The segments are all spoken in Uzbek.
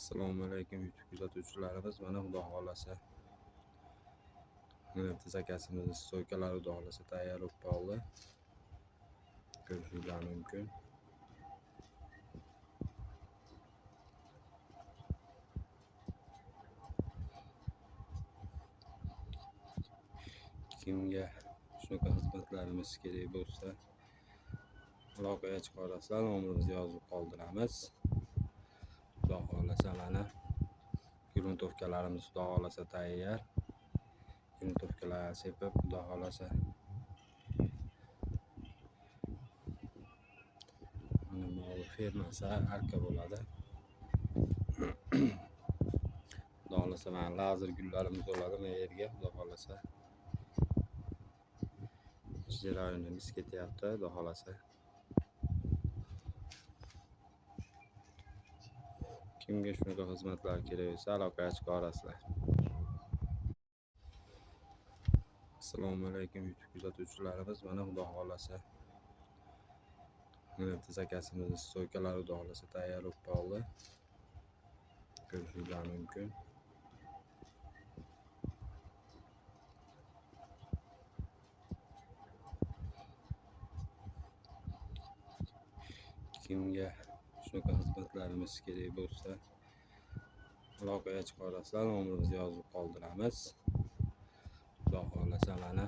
Assalomu alaykum YouTube kuzatuvchilarimiz. Mana Xudo xolasa zakazimiz stoykalar Xudo xolasa tayyor bo'lib qoldi. Ko'rishingiz mumkin. Kimga shunaqa xizmatlarimiz kerak bo'lsa, aloqaga chiqarasizlar, nomerimizni yozib qoldiramiz. Xudo xolasa mana gruntovkalarimiz Xudo xolasa tayyor. Gruntovkalar sepib Xudo xolasa mana bu fermasi arka bo'ladi. Xudo xolasa mana lazer gullarimiz bo'ladi mana yerga Xudo xolasa. Jarayonimiz ketyapti Xudo xolasa. Kimga shunaqa xizmatlar kerak bo'lsa, aloqaga chiqarasizlar. Assalomu alaykum YouTube kuzatuvchilarimiz. Mana Xudo xolasa zakazimiz stoykalar Xudo xolasa tayyor bo'lib qoldi. Ko'rishingiz mumkin. Kimga shunaqa xizmatlarimiz kerak bo'lsa, aloqaga chiqarasizlar, nomerimizni yozib qoldiramiz. Xudo xolasa mana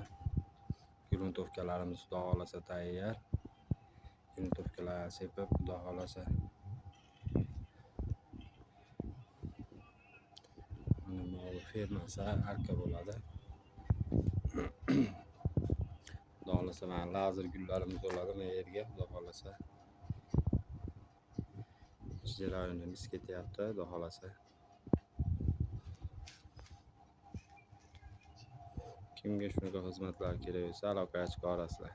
gruntovkalarimiz Xudo xolasa tayyor. Gruntovkalar sepib Xudo xolasa mana bu fermasi arka bo'ladi. Xudo xolasa mana lazer gullarimiz bo'ladi mana yerga Xudo xolasa. Jarayonimiz ketyapti Xudo xolasa. Kimga shunaqa xizmatlar kerak bo'lsa, aloqaga chiqarasizlar.